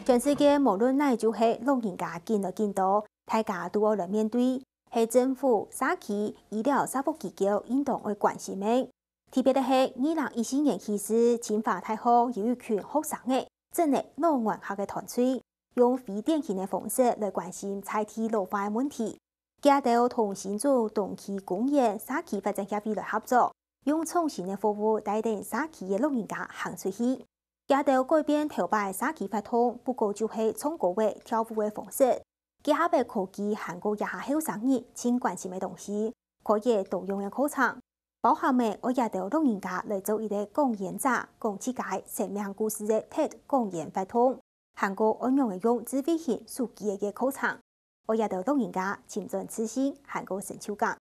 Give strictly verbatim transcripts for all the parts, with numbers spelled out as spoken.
全世界無論哪就係老人家緊來緊多，大家都愛來面對，係政府、社區、醫療社福機構應當愛關心个。特別个係，二零一四年起始，清華大學有一群學生仔，整个老人客个團隊，用非典型个方式來關心在地老化个問題。 佢兜同新竹東區公園社區發展協會來合作，用創新个服務帶等社區个老人家行出去。佢兜改變頭擺社區活動，不過就係唱歌仔、跳舞个方式，結合个科技還過這下後生人盡關心个東西，開个多樣个課程，包含个愛佢兜老人家來做一個講演者，講自家生命故事个TED講演活動，還過愛仰仔用智慧型手機个課程。 愛佢兜老人家尋轉自信，還過成就感。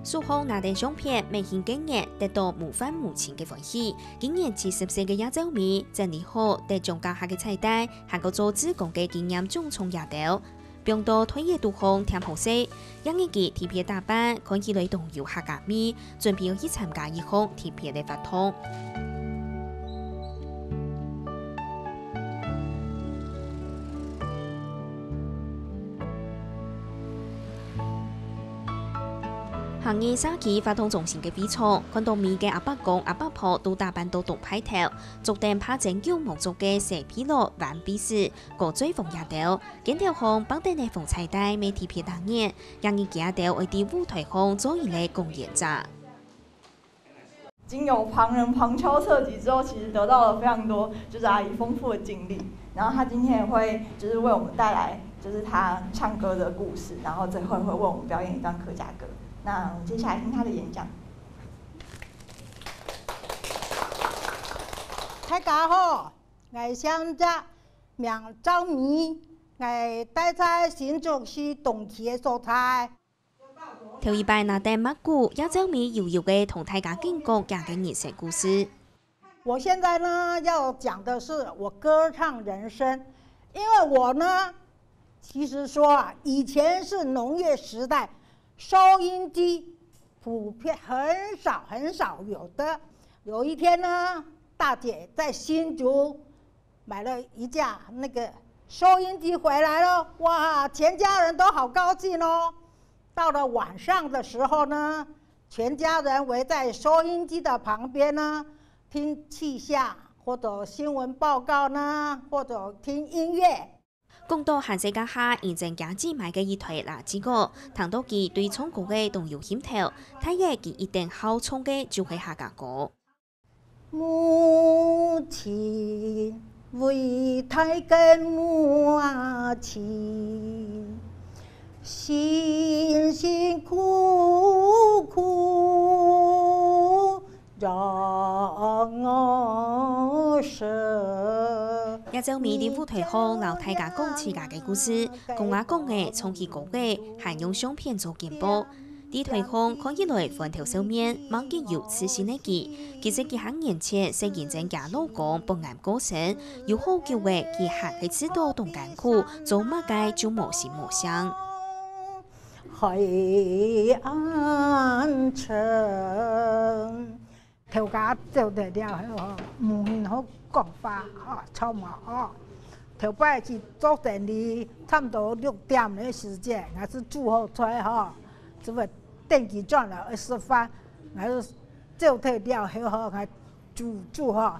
手項拿等相片，滿心感恩，得到模範母親个歡喜。今年七十歲个葉昭眉，整理好得獎家下个彩帶，還過做志工个經驗種種這兜。 放到台語肚項添好勢，這日佢特別打扮，看起來當有客家味，準備愛去參加一項特別个活動。行入社區活動中心个會場，看到每個阿伯公、阿伯婆都打扮到當派頭，著等拍真久無著个西皮褲、彎鼻屎、高踭風這兜， 肩頭項綁等个紅彩帶乜特別打眼，這日佢兜愛在舞台項做一個講演者。經由旁人旁敲側擊之後，其實得到了非常多就是阿姨豐富的經歷。然後她今天也會就是為我們帶來就是她唱歌的故事，然後最後會為我們表演一段客家歌。那我們接下來聽她的演講。大家好，𠊎姓葉，名昭眉，𠊎戴在新竹市東區个所在。 頭一擺拿等麥牯，葉昭眉悠悠个同大家講講佢个人生故事。我現在呢，要講的是我歌唱人生，因為我呢，其實說啊，以前是農業時代，收音機普遍很少很少有的。有一天呢，大姐在新竹 買了一架那個收音機回來了，哇，全家人都好高興哦。到了晚上的時候呢，全家人圍在收音機的旁邊呢，聽氣象或者新聞報告呢，或者聽音樂。講到還細个下，認真厥姊買个一台垃圾鍋，聽到佢對唱歌个當有興頭，大約佢一等好唱个就係客家歌。 母親，偉大个母親，辛辛苦苦讓我生。葉昭眉在舞台項摎大家講自家个故事，講啊講仔，唱起歌仔，還用相片做記錄。 在台項看起來歡頭笑面，滿眼有自信个佢，其實幾下年前識認真厥老公本癌過身，有好久仔佢還係試著當艱苦，做麼个就無心無性。海岸城。 頭家走忒了後吼，無人好講話吼，吵鬧吼。頭擺去做生理，差毋多六點个時間，𠊎係煮好菜吼，就會等佢轉來愛食飯，𠊎就走忒了後吼，𠊎煮煮吼，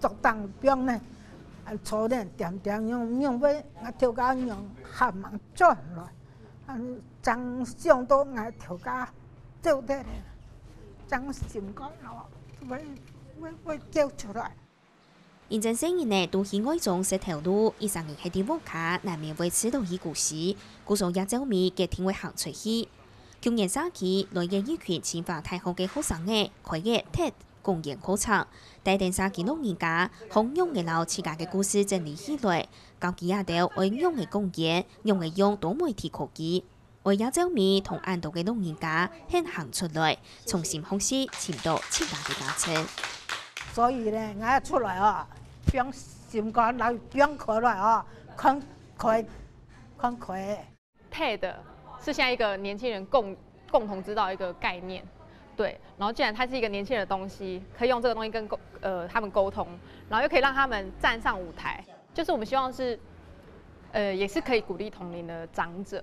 桌頂放呢，啊坐呢，恬恬樣樣，𠊎頭家娘還吂轉來。 啊，正想到𠊎頭家走忒咧，正心肝咯，會會會噭出來。認真細人仔都去外庄食頭路，一儕人歇在屋下，難免會試著一股屎，故所葉昭眉決定會行出去。舊年社區來个一群清華大學个學生仔，開个TED 講演課程，帶等社區老人家，學仰仔摎自家个故事整理起來，教佢兜愛仰仔講演，仰仔用多媒體科技。愛葉昭眉同恁多个老人家肯行出來，重新學習，尋著自家个價值。所以呢，𠊎愛出來哦，放心肝，來放開來哦，看開，看開。 Pad 是现在一个年轻人共共同知道一个概念，对。然后既然它是一个年轻人的东西，可以用这个东西跟沟呃他们沟通，然后又可以让他们站上舞台，就是我们希望是呃也是可以鼓励同龄的长者，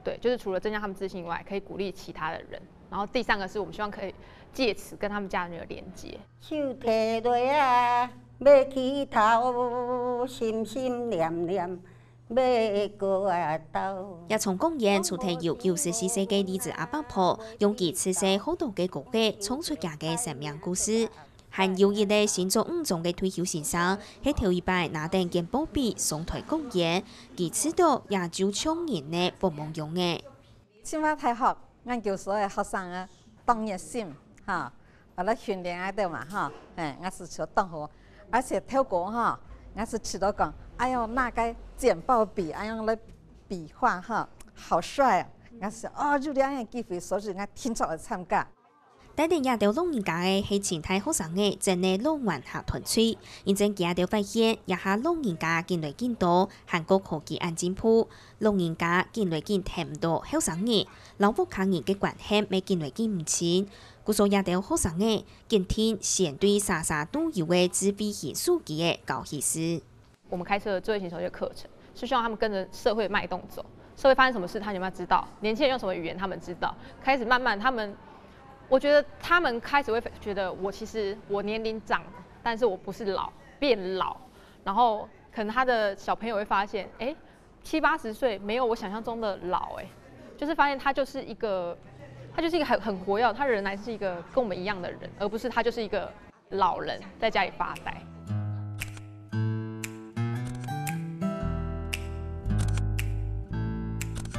对，就是除了增加他们自信以外，可以鼓励其他的人。然后第三个是我们希望可以借此跟他们家人有连接。手提落啊，欲起頭，心心念念。 欲過啊到。也從公園除忒有九十四歲个李子阿伯婆，用佢自細學到个歌曲唱出佢个生命故事。還有一個身著女裝个退休先生，係頭一擺拿等健保匕上台講演，佢自到也就像人个幫忙樣仔。 清華大學研究所个學生啊，當熱心哈，為了訓練𠊎兜嘛哈，哎，𠊎是覺得當好，而且透過哈，𠊎是覺得講，哎喲，拿該健保匕，哎喲來比劃哈，好帥啊！𠊎是哦，有這樣个機會，所以𠊎定著愛參加。 帶等這兜老人家个係清大學生仔，正个老員客團隊。因爭佢兜發現，這下老人家緊來緊多，還過科技恁進步，老人家緊來緊聽毋著後生人，摎屋下人个關係乜緊來緊毋清。故所這兜學生仔，決定先對儕儕都有个智慧型手機仔搞起勢。 我们开设了智慧型手机的课程，是希望他们跟着社会脉动走。社会发生什么事，他们要知道；年轻人用什么语言，他们知道。开始慢慢，他们，我觉得他们开始会觉得，我其实我年龄长，但是我不是老，变老。然后可能他的小朋友会发现，哎，七八十岁没有我想象中的老，哎，就是发现他就是一个，他就是一个很很活跃，他仍然是一个跟我们一样的人，而不是他就是一个 老人在家里发呆。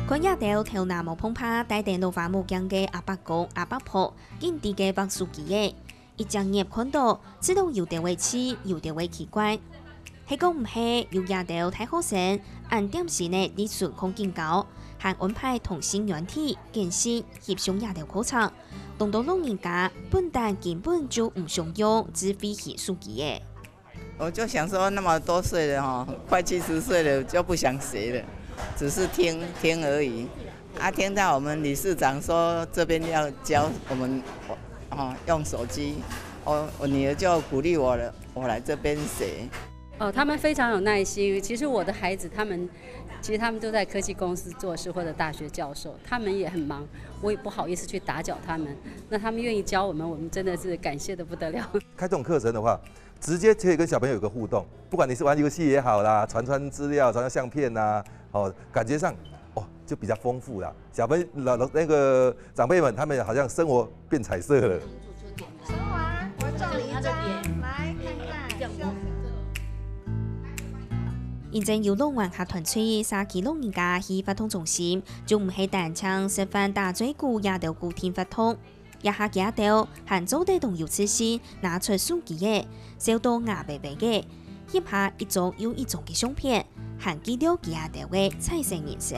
看這兜頭那毛蓬蓬、戴等老花目鏡个阿伯公、阿伯婆，緊在該滑手機仔。一隻眼看著，知著有兜仔趣，有兜仔奇怪。係講毋係有這兜大學生，恁恬身仔在脣看緊教，還安排同心軟體、健身、翕相這兜課程。 當多老人家本旦根本就毋想用智慧型手機仔。我就想说，那么多岁了哈，快七十岁了就不想学了，只是听听而已。啊，听到我们理事长说这边要教我们哦用手机，我我女儿就鼓励我了，我来这边学。哦，他们非常有耐心。其实我的孩子他们 其实他们都在科技公司做事或者大学教授，他们也很忙，我也不好意思去打搅他们。那他们愿意教我们，我们真的是感谢得不得了。开这种课程的话，直接可以跟小朋友有个互动，不管你是玩游戏也好啦，传传资料、传传相片呐，哦，感觉上哦就比较丰富啦。小朋友老老那个长辈们，他们好像生活变彩色了。生华，我送你一张，来看看。因爭有老員客團隊社區老人家去活動中心，就毋係單淨食飯打嘴鼓這兜固定活動。這下佢兜還做得當有自信，拿出手機仔，笑到牙歪歪个，翕下一張又一張个相片，還記錄佢兜个彩色人生。